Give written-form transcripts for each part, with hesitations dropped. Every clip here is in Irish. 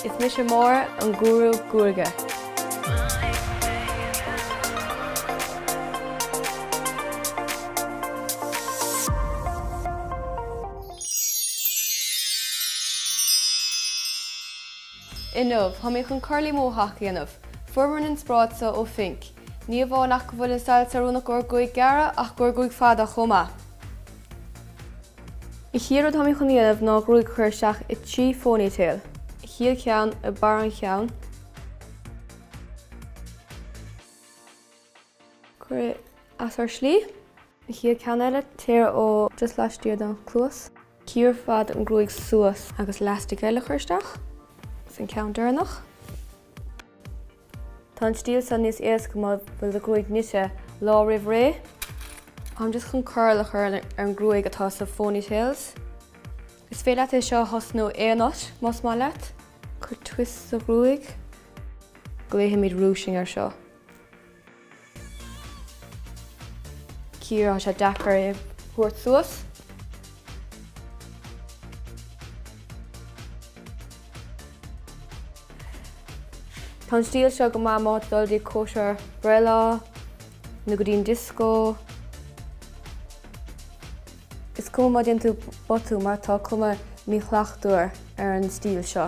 Is mise Máire, an gúrú gruaige. Inniu, tá mé chun curly mohawk a dhéanamh. Fuaireamar an inspioráid seo ó Phink. Ní amháin ach go bhfuil an style seo oiriúnach i gcomhair gruaig gearra ach i gcomhair gruaig fada chomh maith. An chéad rud atá mé chun a dhéanamh ná gruaig a chur isteach i 3 phonytail. An chéad cheann i barr an cheann. Cuir é as ár slí. An chéad ceann eile, téir ó just laistiar den chluas. Cíor fad an gruaig suas agus elastic eile a chur isteach. Agus an ceann deireanach. Tá an stíl seo níos éasca má bhfuil do ghruaig nite lá roimh ré. Táim just chun curl a chur ar an gruaig atá sa phonytails. Is féidir leat é seo a thosnú aon áit más maith leat. Cuir twist sa ghruaig. Glaofaimid ruching ar seo. Cíor, tá sé deacair é a thabhairt suas. Tá an stíl seo go maith má tá tú ag dul dtí cóisir breithlá nó go dtí an dioscó. Is cuma má déanann tú botún mar tá cuma míchleachtúil ar an stíl seo.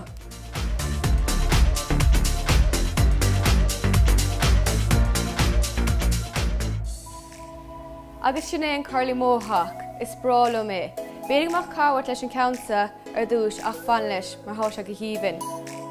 Agus sin é an curly mohawk. Is breá liom é. B'fhéidir go mbeadh cabhair uait leis an ceann seo ar dtús ach fan leis mar tá sé go haoibhinn.